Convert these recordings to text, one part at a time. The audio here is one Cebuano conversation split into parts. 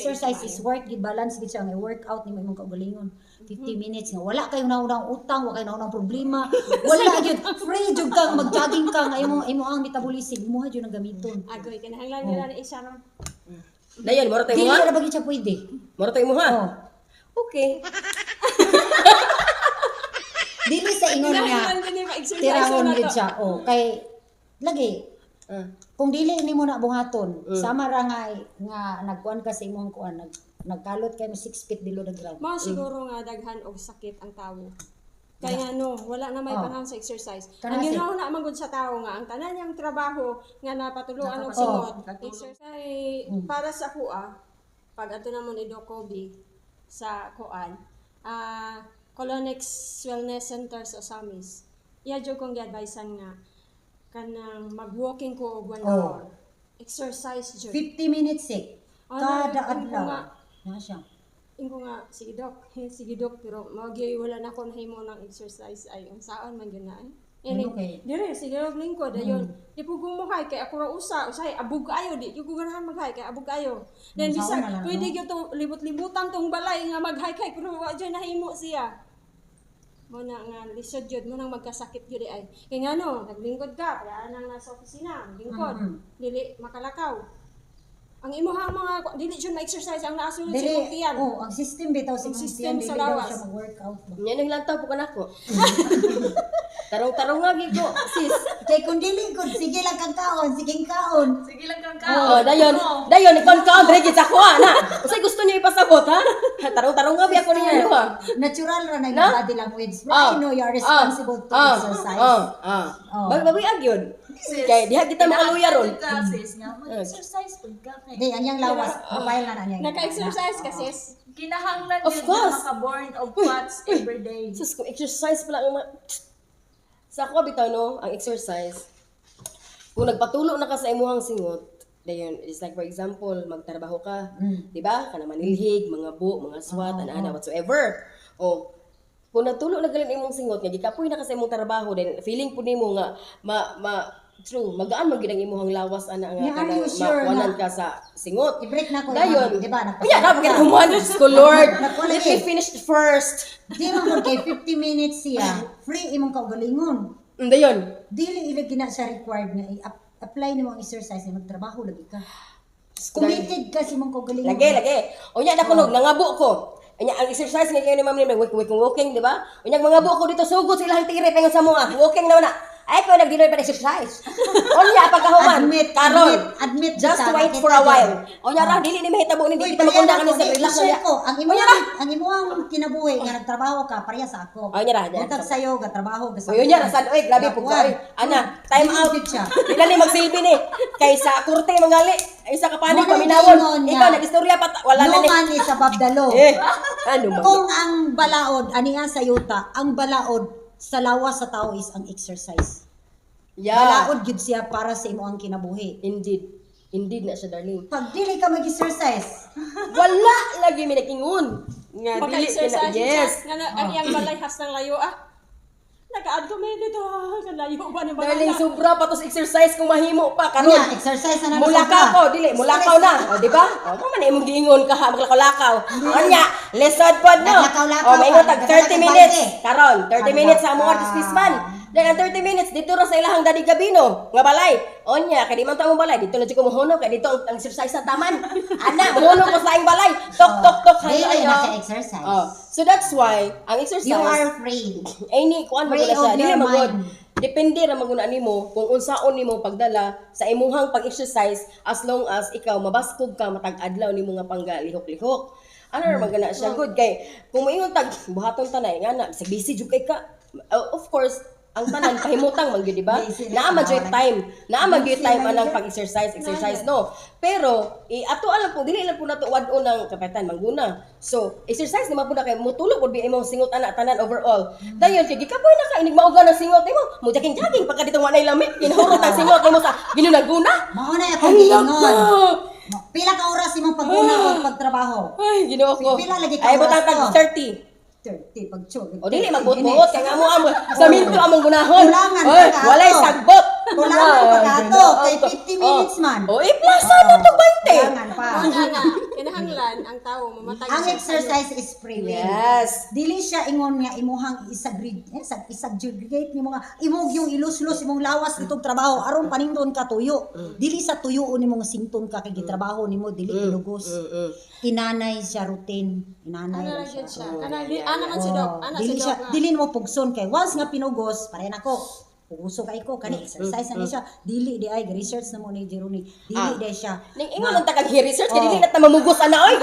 Exercise is work, gi-balance gid siya nga workout nimo imong kaugalingon. 50 minutes nga wala kayo naunang utang, wala kayo naunang problema, wala gyud, free jud kang mag-jogging ka nga imo ang metabolism, imo jud ang gamiton. Agoy, kinahanglan nila ni isa no. Dayon, mura tayo Dili mo ha? ra ba gyud siya pwede? Mura tayo mo ha? Oh. Okay. Dili sa ingon nga Kinahanglan din ni ma-exercise tirawon na gyud to. siya. Oh, kay lagi kung dili nimo na buhaton, sama ra nga nga nagkuan ka sa imong kuan, nagkalot kay mo 6 feet below the ground. Mao siguro nga daghan og sakit ang tawo. Kaya nga no, wala na may panahon sa exercise. Kana Ang si- ginawa na man gud sa tawo nga ang tanan niyang trabaho nga napatuluan og singot. Exercise para sa kuha pag ato namon ni Doc Kobe sa kuan, Colonix Wellness Center sa Osamis. Iya jud kong gi-advisean nga kanang mag-walking ko og 1 hour. Exercise jud. 50 minutes eh. Ano, Kada yun ko adlaw. nga. Na siya. Ingo nga, sige dok, sige dok, pero magyay wala na ko nahimo ng exercise ay unsaon man gyud na ay. Ini, Okay. dire sige og lingkod ayon. Di po gumuhay kay ako ra usa, usay abog ayo di jud ko ganahan mag kay abog ayo. Then Unsaon bisag na lang, pwede no? gyud to libot-libutan tong balay nga mag-hike-hike pero wa jud nahimo siya. Mo na nga lisod jud mo nang magkasakit jud ay. Kay ngano, naglingkod ka, para nang nasa opisina, maglingkod, dili makalakaw. Ang imuhang mga dili jud ma-exercise ang naasulod sa Dili, imong tiyan. oh, ang system bitaw sa Ang imong system tiyan, sa dili daw lawas. siya mag-workout ba. Yan ang lantaw po kanako. Tarong-tarong nga gid ko, sis. Kay kung dili gud, sige lang kang kaon, sige kaon. Sige lang kang kaon. Oh, dayon, dayon ikaw kaon dire gid sa kuha na. Unsay gusto niyo ipasabot ha? Tarong-tarong nga biya ko niya ano ha. Natural ra na Na? yung body language. But I know you are responsible to exercise. Ah. Oh. Bawi yun. Sis, Kay diha kita makaluya ron. Ka, sis, nga, mag-exercise pag ka kay. Di, ang iyang lawas, mobile na na niya. Naka-exercise ka, sis. Kinahanglan Of yun course. na maka-born of fats every day. Sus, kung exercise pala ang sa ako bitaw no, ang exercise. Kung nagpatulo na ka sa imuhang singot, dayon it's like for example, magtrabaho ka, di ba? Kana manilhig, mga bu, mga swat, ana whatsoever. O kung natulo na galin imong singot nga gikapoy na ka sa imong trabaho, then feeling pud nimo nga ma ma true, magaan man gid ang imuhang lawas ana nga Yeah, are kanang you sure makuanan na- ka sa singot. I-break na ko. Dayon, di ba? Unya, dapat kita human. Diyos ko, Lord. Nagpasabot Let me ka. finish first. Di man gud kay 50 minutes siya, free imong kaugalingon. Dayon. Dili ila gina siya required nga i-apply nimo ang exercise nga magtrabaho lagi ka. Committed ka sa imong kaugalingon. Lagi, lagi. Unya na kunog, nangabo ko. Unya ang exercise nga kayo ni Ma'am Lim, walking, walking, walking, di ba? Unya mangabo ko dito sugod sa ilang tire pengon sa mga. Walking na na. Ay ko nagdinoy pa exercise. Unya pagkahuman, Admit, karon. admit, admit Just kita, wait nakita for a dyan. while. Unya ra dili ni mahitabo ni Uy, dili kita makunda pareha kani ko, sa relax i-share na. ko, ang Unya imuhang ra. ang imuhang kinabuhi nga nagtrabaho ka pareha sa ako. Unya ra, unya ra. Butag sayo ga trabaho ga sa. Uy, unya ra sad oy, grabe pud ka oy. Ana, time Dili out. gyud siya. Dili ni magsilbi ni. Kay sa korte mangali, ay sa kapanig Mo na paminawon. giingon niya. Ikaw nagistorya pa wala na No ni. man is above the law. Eh, ano man. Kung ang balaod ani nga sa yuta, ang balaod sa lawas sa tao is ang exercise. Yeah. Balaod gyud siya para sa imong kinabuhi. Indeed. Indeed na siya, darling. Pag dili ka mag-exercise, Wala lagi mi nakingon. Nga dili Maka-exercise kina, yes. siya. Nga na, ang iyang balay has ng layo ah. Naka-add ko may dito ah. Kalayo ba ni balay? Darling, sobra pa tos exercise kung mahimo pa karon. Unya, exercise na na Mulakaw ko, dili, mulakaw na. O, di ba? O, mo man imong giingon ka ha, maglakaw-lakaw. Unya, lisod pod no. Naglakaw-lakaw O, maingon ka, tag 30 nagdala kag minutes. balde. Karon, 30 minutes sa among Ah. artist man. Then ang 30 minutes dito ra sa ilahang Daddy Gabino nga balay. Onya, kay di man ta among balay, dito na jud ko mohuno kay dito ang exercise sa taman. Ana, mohuno ko sa laing balay. Tok tok tok Dili hayo. na siya exercise. Oh, so that's why ang exercise You are free. ay ni kuan man Free gud na siya of dili your man gud mind. depende ra man gud na nimo kung unsaon nimo pagdala sa imuhang pag-exercise as long as ikaw mabaskog ka matag adlaw nimo nga panggalihok-lihok ano ra man gud na siya good kay kung moingon tag buhaton tanay nga na bisag busy jud kay ka. Of course ang tanan pahimutang man gyud, di ba? Busy na Naa man sa jud time, naa man gyud Busy time na anang yun. pag-exercise, exercise no. Pero ato alam po dili lang po nato wad-on ang kapitan mangguna. So, exercise naman po na kay mutulog pud bi imong singot ana tanan overall. Dayon kay gikapoy na ka inig mauga ng singot nimo, mo jogging jogging pagka dito wa nay lamig, ginahurot ang singot nimo sa ginunaguna. Mao na akong giingon. Pila ka oras imong pag-una o pagtrabaho? Ay, Ginoo ko. Pila lagi ka Ay, oras butang tag to? 30. 30 pag O dili magbuot-buot kay nga mo amo sa minto among gunahon. Kulangan Oy, ka walay ato. sagbot. Kulangan pa kato kay 50 minutes man. Oh, i-plasa na to 20. Kulangan pa. Wala nga, kinahanglan ang tao mamatay Ang siya. exercise is free will. Yes. Dili siya ingon nga imuhang isagrid, eh, isagregate nimo nga imong yung iluslos imong lawas ditong trabaho aron panindon ka tuyo. Dili sa tuyo nimo nga sington ka kay gitrabaho nimo dili ilugos. Inanay siya routine, inanay Ano lang ra siya. gyud siya. Kana di ana man si Doc, ana si Dili Doc siya, nga. dili mo pugson kay once nga pinugos, pare nako. Puguso kay ko kani exercise na ni siya. Dili di ay research na mo ni Jeremy. Dili di siya. Ning ingon lang ta kag research kay dili na ta mamugos ana oy.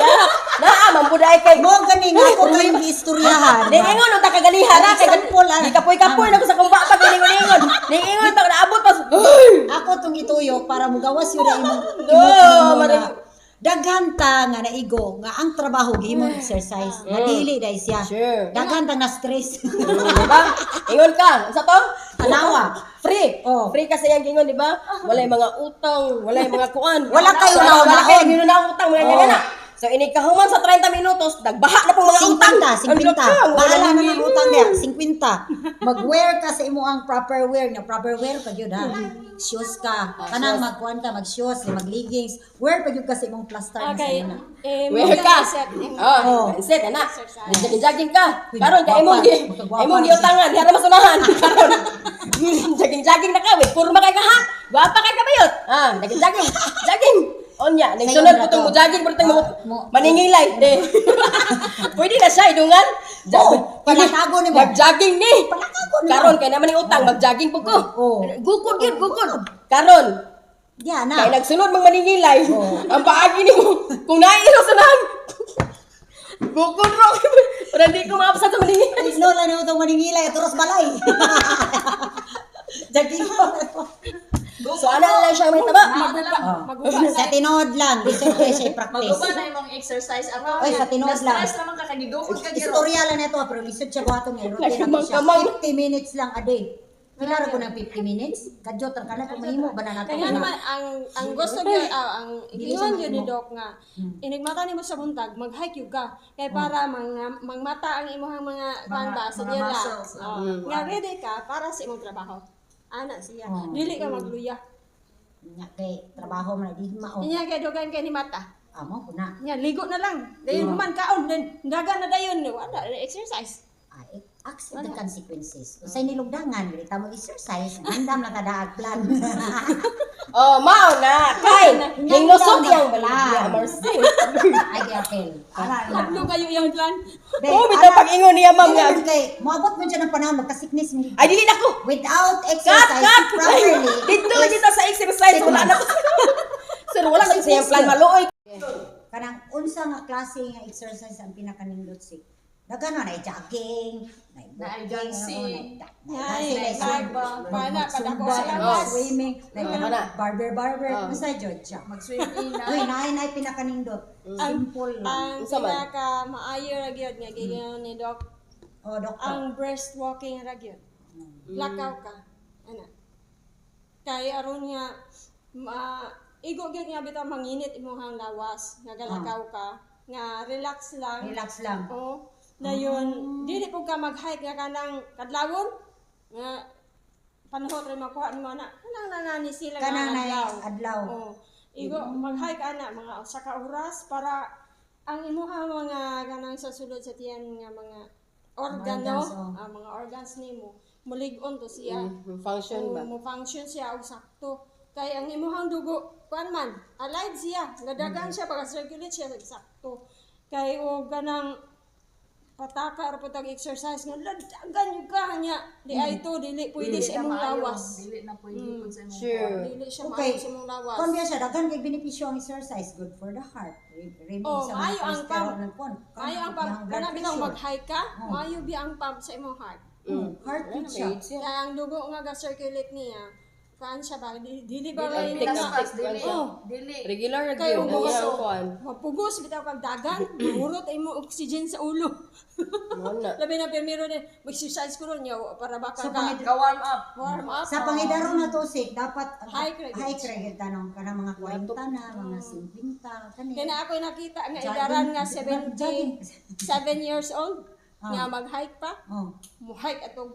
Naa mambuday kay Mo gani nga ako kayong giistoryahan. Ning ingon lang ta kaganihan na kay Example, ah. Gikapoy-kapoy na ko sa kumba pag ingon-ingon. Ning ingon ta naabot pa. Uy! Ako tong ituyo para mugawas yun na imong No, imong maring- daghan ta nga naigo nga ang trabaho gihimong exercise na dili dai siya. Sure. Daghan ta na stress. Diba? Ingon ka. Unsa to? Tanawa. Free. Oh. Free kasi ang gingon, di ba? Walay mga utang, walay mga kuan. Wala kayo So, Wala naon-naon. kayo naon utang, mga Oh. ganyan na. So inig kahuman sa 30 minutos, nagbaha na pong mga utang. 50, Ang 50. lakang, wala Bahala na nang ng utang niya, 50. Mag-wear ka sa imo ang proper wear nga proper wear ka gyud ha. Shoes ka. Kanang magkuan ka, mag-shoes, mag-leggings. Wear pa gyud ka sa imong plaster na sa Okay. imo na. Eh, Wear mo ka. set imong Oh, Oh. set na. Exercise. Jogging ka. Uy, Karon kay imong magkagwapa, magkagwapa. imong giutangan, diha na masunahan. Karon. Jogging jogging na ka, wait kurma kay ka ha. Gwapa kay ka bayot. Ah, jogging jogging. Jogging. Onya, ning Sayo sunod na po tong to. mo jogging pero tong maningilay. De. Pwede na siya idungan. Oh, palakago nimo. Nag-jogging ni. Palakago nimo. Karon kay naman ning utang, mag-jogging po ko. Oh. Gukod gyud, gukod. Karon, Diya na. kay nagsunod mang maningilay. Ang paagi nimo kung nairo sa nang. Gukod ro. Pero hindi ko maabsat sa maningilay. No lang nimo tong maningilay turos balay. Jogging pa. So ana na lang siya may taba. Maguba Sa tinuod lang, lisod kay siya i-practice. Maguba na imong exercise ato. Oy, sa tinuod lang. Na-stress naman ka kay gidukot ka giro. Istorya lang nito, pero lisod siya buhaton nga routine na siya. Nagkamang-kamang. 50 minutes lang a day. Pila ra ko ng 50 minutes? Kadyot ra kana kung mahimo ba na nato Kaya na. naman ang ang gusto gyud ang Dili siya ingon gyud ni mahimo. Doc nga inigmata nimo sa buntag mag-hike gyud ka kay para mangmata ang imong mga kuan ba sa mga dila. muscles, Oh, nga ready ka para sa imong trabaho. Ana siya. Oh. Dili ka magluya. Nya kay trabaho man di mao. Inya kay dugan kay ni mata. Amo ko na. Nya ligo na lang. Dayon human kaon then daga na dayon wala exercise. Ah, accept the consequences. Usay nilugdangan, dili ta mag-exercise, andam na kadaag plan. Oh, mao na. Kay ning lusot yang plan. baligya Marcy. Ay di apel. Ara na. Tablo kayo iyang plan. Be, Oh, bitaw ara- pag-ingon niya ma'am nga. Dili man kay moabot man siya ng panahon magkasiknis mo. Ay dili na ko. Without Cut, exercise cut. properly. Dito lang kita sa exercise wala na ko. Sir, wala na sa iyang plan maluoy. Kanang unsa nga klase nga exercise ang pinakanindot si daghan na nay jogging, nay Naay walking, dancing. nay dancing, nay Naay, pana, padako sa zumba, lawas. swimming, nay Oh, kanang kana. barber barber, Oh. unsa jud siya. Mag-swimming na. Uy, naay naay pinakanindot. Simple lang. Ang Unsa man? pinaka maayo ra gyud nga giingon ni Doc Oh, doktor. ang breast walking ra gyud. Lakaw ka. Ana. Kay aron nga ma igo gyud nga bitaw manginit imong lawas nga galakaw ka nga relax lang. Relax lang. Oo. Dayon dili pud ka mag-hike nga kanang kadlawon nga panahot ra makuha nimo ana. Kanang nanani sila nga Kanang nay adlaw. adlaw. Oo. Igo mag-hike ana mga usa ka oras para ang imuha mga kanang sa sulod sa tiyan nga mga organo, Organs, oh. ang mga organs nimo mulig-on to siya. Function ba? Mo function siya og sakto. Kay ang imuhang dugo kuan man, alive siya, gadagan siya pag circulate siya sakto. Kay og ganang pataka ra pud tag exercise nga ladagan yung ka nya di ay to dili pwede sa imong lawas. Dili na pwede pud sa imong Sure. Dili siya Okay. maayo sa imong lawas. Kung biya siya, daghan kay benepisyo ang exercise, good for the heart. Remove Oh, sa mga maayo ang cholesterol pump. ng kuwan. Maayo ang pump, Ang blood kana bitaw pressure. mag-hike ka, maayo bi ang pump sa imong heart. Heart rate siya. Kaya ang dugo nga ga-circulate niya, kuan siya ba dili ba Dili, nga tek- Pinaspas, dili. Oh. Dili. Regular ra Kay gyud ang ubos. iyang kuan. Mapugos bitaw kag dagan, mahurot ay mo oxygen sa ulo. Mao na. Labi na pirmiro ni mag-exercise ko ron yaw para baka So, ka Ka warm up. warm up. Sa pangidaro na to, sik, dapat ang High grade. high grade tanong kanang mga 40 na, mga 50, kani. Kaya na ako nakita nga Jogging. idaran nga Jogging. 77 years old nga mag-hike pa. Oh. Mo-hike atong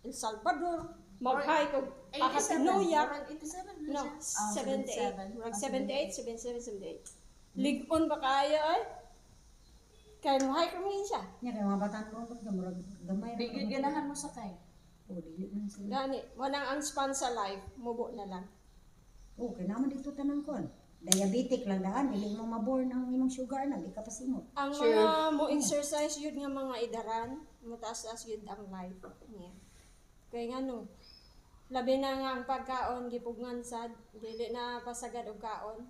El Salvador, Mag-hike og 87. pakatinuyak. Murag 87 na No, siya. Ah, 78. Murag Ah, 78, 77, 78. Ligon ba kayo ay? Kay mo hike mo siya. Nya kay mga bata mo murag gamay. Di gyud ganahan mo sakay. Oh, dili man sila. Gani, walang ang span sa life, mubo na lang. Okay naman dito tanan kon. Diabetic lang daan, dili mo maborn ang imong sugar na, di ka pasimot. Ang mga mo exercise yun nga mga idaran, mataas-taas yun ang life niya. Kaya nga no, labi na nga ang pagkaon gipugngan sad, dili na pasagad og kaon.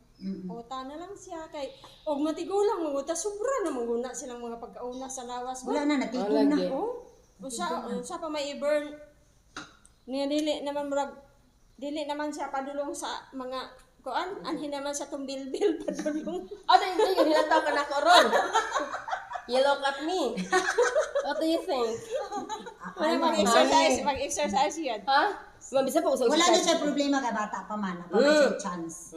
Uta na lang siya kay og matigulang mo uta sobra na manguna silang mga pagkauna sa lawas. Wala na, natipon na. Lagi. Oh, usa unsa pa may i-burn niya dili naman murag dili naman siya padulong sa mga kuan anhi naman sa tumbilbil padulong. Ah, dahil hindi, hilataw ka na ko ron. You look at me. What do you think? Wala mag-exercise, mag-exercise yun. Ha? Mabisa po ko sa Wala na exercise. siya problema kay bata pa man, pa may siya chance.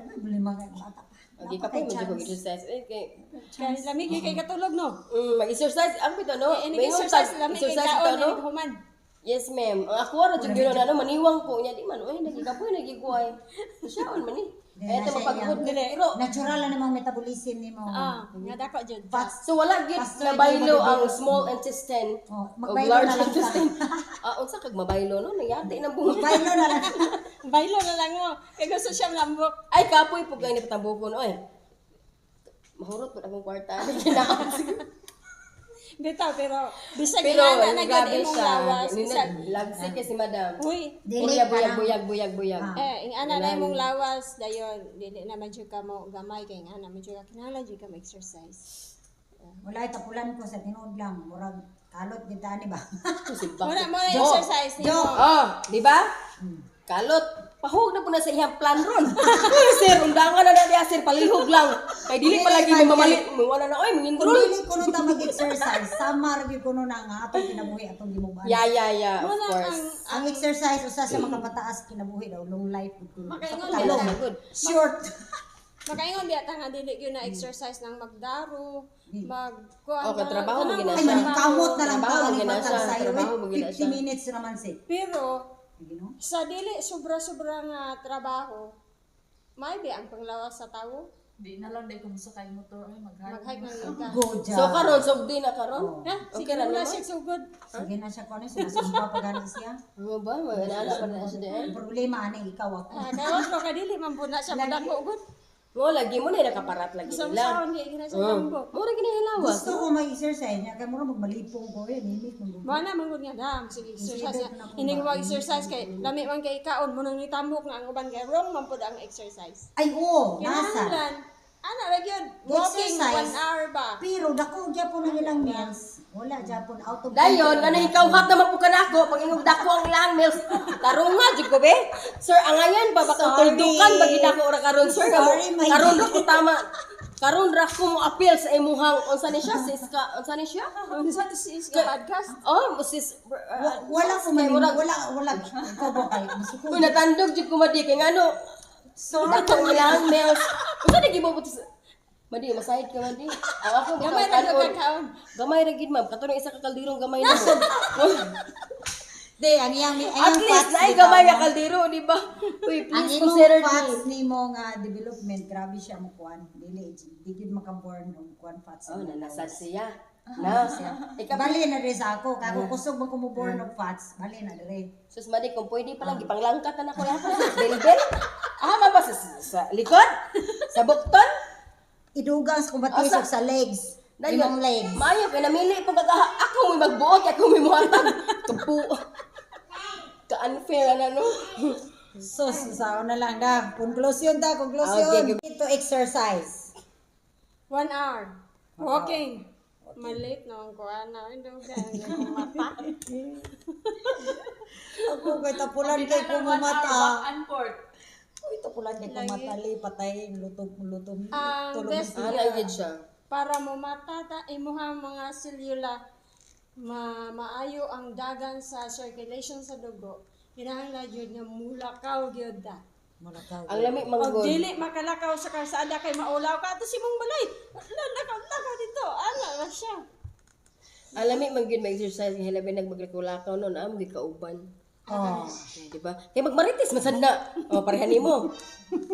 Problema kay bata pa. Okay ka po, Napakay medyo chance. mag-exercise. Eh, kay, Kay lamig kay katulog no. mag-exercise. Ang bitaw, no? Kay May exercise lamig kay exercise kaon bitaw, no? inig human. Yes, ma'am. Ang ako ra jud yun ano, maniwang ko niya di man oy nagikapoy nagiguay. Siyaon man ni. Di Eh na ito siya mapagod iyang- dili. Pero Natural na namang metabolism nimo. Ah, nga dako jud. Fats. so wala gyud Faster nabaylo yung ang small intestine Oh, o magbaylo large na lang ka. intestine. Ah, unsa kag mabaylo no? Nayati nang bunga. Baylo na lang. Baylo na lang mo. Kay gusto siya lambok. Ay kapoy pug gani patambukon oy. Mahurot pud akong kwarta. Ginaon. Bitaw pero bisag Pero ingana na gyud grabe imong siya. lawas. Bisag Lagsi kay si madam. Uy, Dili Buyag, buyag, parang- buyag, buyag, buyag. Ah. eh ingana na imong lawas dayon dili na man jud ka mo gamay kay ingana man jud ka kinahanglan jud ka mo exercise. Wala tapulan ko sa tinuod lang, murag kalot gid tani ba. Sibak. Muna mo na exercise nimo. Oh, di ba? Kalot. Pahug na po na sa iyang plan ron. Uy, sir, undangan na na diya, sir. Palihog lang. Kay dili pa lagi may mamalit. Wala na, oy, Kung mangindrol. dili kuno ta mag-exercise, sama ra gyud kuno na nga atong kinabuhi atong gimuban. Yeah, of Muna course. ang Ang exercise usa sa makapataas kinabuhi daw long life gud kuno. Makaingon Sa din long. ta. Good. Short. Makaingon biya ta nga dili gyud na exercise nang magdaro, mag kuan Okay, na- trabaho mo kanang gina Ay siya. maningkamot na lang Trabaho, tao ni gina patag siya. sayo. Trabaho, gina 50 siya. minutes naman si. Pero Ginoo. sa dili sobra-sobra nga trabaho, may bi ang panglawas sa tawo. Di na lang dai kung sakay motor ay mag-hike. Mag-hike ng lugar. Go dyan. So karon sugdi na karon. Ha? Sige Okay ra na naman. siya sugod. Sige na siya ko ano, sumasumpa pa gani siya. Ano ba? Mga nana pa na siya diyan. Ang problema ani ikaw ako. Ah, kay wa ka dili man po na siya madako gud. Mo lagi mo na nakaparat lagi Sa nila. saon di gina siya tambok. Mo ra ginahilawas. Gusto ko mag-exercise niya kay mura magmalipong ko eh, nimit man gud. Mo na man gud nga dam sige exercise nga. Hindi ko mag-exercise kay lami man kay kaon mo nang nitambok nga ang uban kay wrong man pud ang exercise. Ay oo, nasa. Kinahanglan ana ra gyud walking Exercise. 1 hour ba. Pero dako gyapon ang ilang meals. Wala gyapon out of Dayon, nga ikaw hat naman po kanako, pag ingog dako ang ilang meals. Tarong nga jud ko be. Sir, angayan ba baka Sorry. tuldukan ba gid ako ora karon sir? Nga mo- Sorry, my Karon ra ko tama. Karon ra ko mo appeal sa imuhang unsa ni siya sis ka unsa ni siya? Unsa to sis nga podcast? Oh, sis Wala ko man wala wala ikaw ba kay masuko. Uy, natandog jud ko madi kay ngano Sorry. dako ang ilang meals. Unsa ni gibuot Madi, masahid ka madi. Ang ako Gamay ra gyud ka kaon. Gamay ra gid ma'am. Katong isa ka kaldirong gamay na. Di ang iyang ang At iyang least fats naay bitaw, gamay no? nga kaldero, di ba? Uy, Ang please imong consider fats me. nimo nga development grabe siya mo kuan. Dili di gyud makaborn og kuan fats. Oh, nanasad siya. Na. Ikaw, Bali na diri sa ako, kako kusog man ko mo born og fats, bali na diri. sus madi, kung pwede pa lang, gipanglangkat na nako yako sa bilbil. Ah, ma ba sa likod? Sa bukton? Idugang sa kumbatis Asa? og sa legs. Dayon, Imong legs. Maayo kay namili po kag ako mo'y magbuot, ako mo'y muhatag. Kapu. Ka-unfair na no. Sus, sao na lang da. Conclusion da, conclusion. Okay. Ito exercise. 1 hour. Walking. Malate na ang kuan na dugan ang mata. Ako kay tapulan kay One hour kumumata. back and forth. Uy, tapulan kay kumata li patay lutog lutog. Ang tulog. best Ana gyud siya. para mumata ta imuha mga selula maayo ang dagan sa circulation sa dugo kinahanglan gyud nga mulakaw gyud ta. Mulakaw. Ang lami Og manggod. dili makalakaw sa kalsada kay maulaw ka ato si mong balay. Lakaw lakaw dito. Ana ra siya. Ang lami man gyud mag-exercise nga hilabi nagmaglakaw-lakaw no, naa mo gyud kauban. Oh. Di ba? Kay magmarites man sad na. Oh, pareha nimo.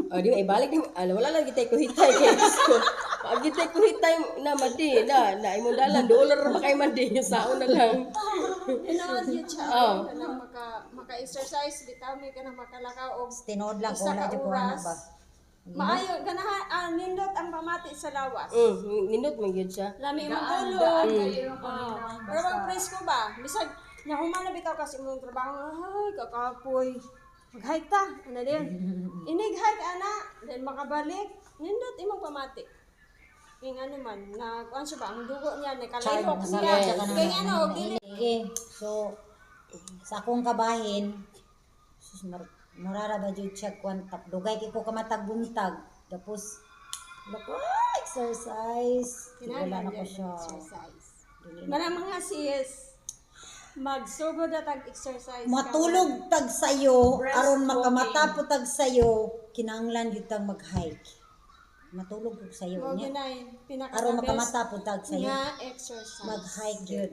Oh, di ba ibalik nimo. Ala, wala lang gitay kuhitay kay Diyos ko. Pag gitay kuhitay na madi na na imong dalan dollar ba kay madi saon na lang. Hinaot yun siya. Oh. Kanang maka-exercise, bitaw may kanang makalakaw og Tinood lang isa kung wala ka jud ko ana oras. ba. Maayo, ganahan, nindot ang pamati sa lawas. Nindot man gyud siya. Lami imong Gaan, tulog. gaan kayo yung Oh. paminaw. Pero pag presko ba, bisag nahuman na bitaw kasi imong trabaho, ay kakapoy. Mag-hike ta, ano din. Inig-hike ana, then makabalik, nindot imong pamati. Yung ano man, na kuan siya ba, ang dugo niya, nakalihok siya. Yes. Kaya ano, dili Sige. So sa akong kabahin, sus, murara ba jud siya kwan tap dugay kay ko kamatag buntag. Tapos lako, exercise. Di wala na ko siya. Exercise. Dili na. Manang mga sis, magsugod na tag exercise. Matulog tag sayo Breast aron walking. makamata po tag sayo, kinahanglan jud tang mag-hike. Matulog pud sayo Mo niya. ginay pinaka Aron makamata po tag sayo. nga exercise. Mag-hike jud.